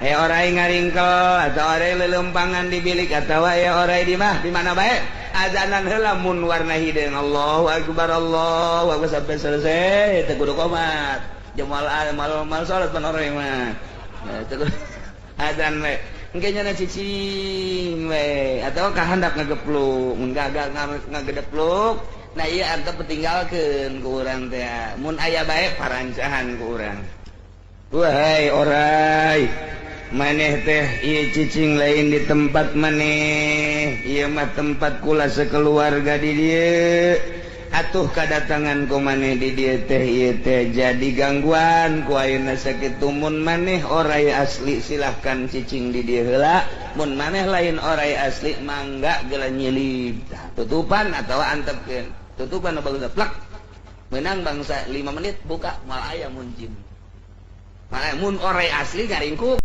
Aya orai ngaringkel atau orai lelempangan di bilik atau aya orai di mah di mana bae, azanan heula. Mun warna hideung, Allahu akbar, Allahu akbar, sampai selesai teu kudu qomat. Jemal mal mal salat pan orai mah. Nah, teu kudu azan we. Engke nya cicing we atau kahandap ngagepluk. Mun gagal ngagedepluk, nah iya, antep tinggalkeun ku urang teh. Mun aya bae parancahan ku urang, "Wahai orai, maneh teh ieu cicing lain di tempat maneh, ieu mah tempat kula sekeluarga di dieu. Atuh kadatangan ku maneh di dieu teh ieu teh jadi gangguan ku ayeuna sakitu. Mun maneh orai asli, silahkan cicing di dieu heula. Mun maneh lain orai asli, mangga geula nyilib." Tah, tutupan atau antepkeun tutupan nu bagus plak menang bangsa 5 menit buka, mal aya mun jin. Mun orai asli ngaringkuk.